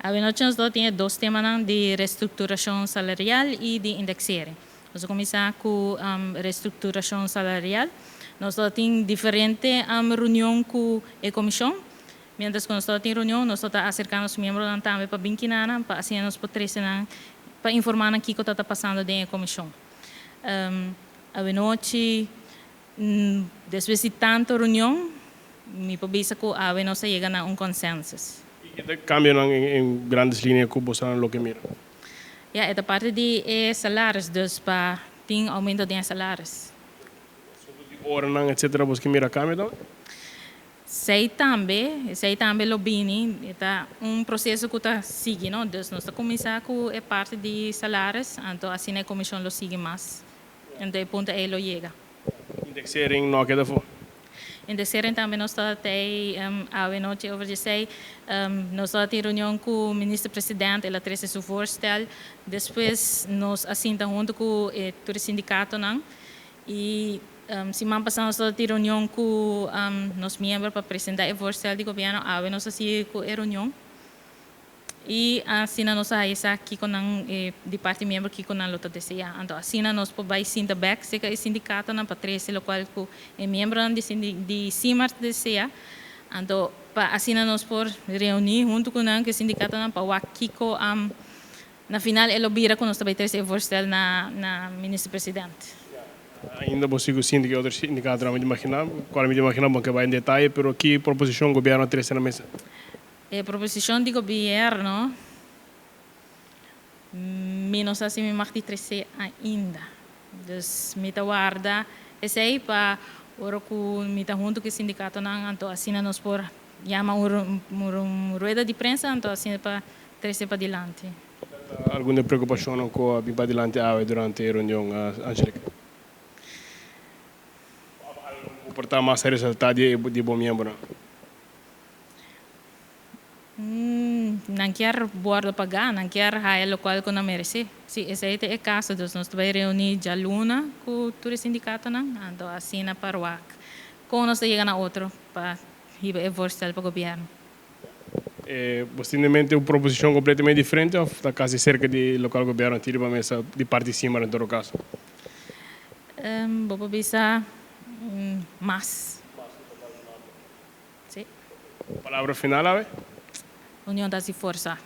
Awenochi nos tin dos tema di restructuracion salarial y di indexering. Nos a cuminsa cu restructuracion salarial. Nos tin diferente reunion cu e comision. Mientras cu nos tin reunion, nos ta acercando e miembronan tambe pa bin akinan, pa asina nos por pa informa kico ta pasando den e comision. Awenochi, despues di tanto reunion, mi por bisa cu awe nos a yega na un consensus. Y ki cambio en grandes liñas cu bo lo ke mira? Ja, e parti di salario, dus pa tin aumento di salario. Ora, etc., bo ke mira cambio tambe? Esey tambe lo bini, ta un proceso cu ta sigui, no? Dus nos ta cuminsa cu e parti di salario, anto asina e comision lo sigui mas. Anto e punto ey lo yega. Indexering no keda afo. Indexering tambe nos tin awenochi over di esey, nos tin reunion cu e minister presidente, el a trece su voorstel. Despues nos a sinta hunto cu e sindicatonan y siman pasa nos tin reunion cu nos miembronan pa presenta e voorstel di gobierno. Awe nos a sigui cu e reunion. Y asina nos a haya kico nan di parti miembro, kico nan lo ta desea. Anto asina nos por bay sinta back serca e sindicatonan pa trece locual cu e miembro di SIMAR desea. Anto pa asina nos por reuni hunto cu nan, cu e sindicatonan, pa wak kico na final e lo bira cu nos tambe trece voorstel na minister presidente. Ainda bo ta sinti cu otro sindicato no imagina, cual mi imagina, bon, cu bay den detaye, pero ki proposicion gobierno a trece na mesa? E proposicion di gobierno, mi no sa si mi mag di trece ainda. Dus mi ta warda esey pa ora cu mi ta hunto cu e sindicatonan, anto asina nos por yama un rueda di prensa, anto asina pa trece pa dilanti. Algun preocupacion cu a bin pa dilanti durante e reunion, Angelica? Por ta mas resalta di bo miembro? Nan kier wordo paga, nan kier haya locual cu nan merece. Si, esey ta e caso, dus nos ta bay reuni dialuna cu tur sindicatonan, anto asina pa wak con nos yega na otro pa hiba e voorstel pa gobierno. Bo tin den mente un proposicion completamente diferente of ta casi cerca di locual gobierno a tira pa mesa di parti SIMAR en todo caso? Bo por bisa mas. Si. Palabra final, awe? Union ta forsa.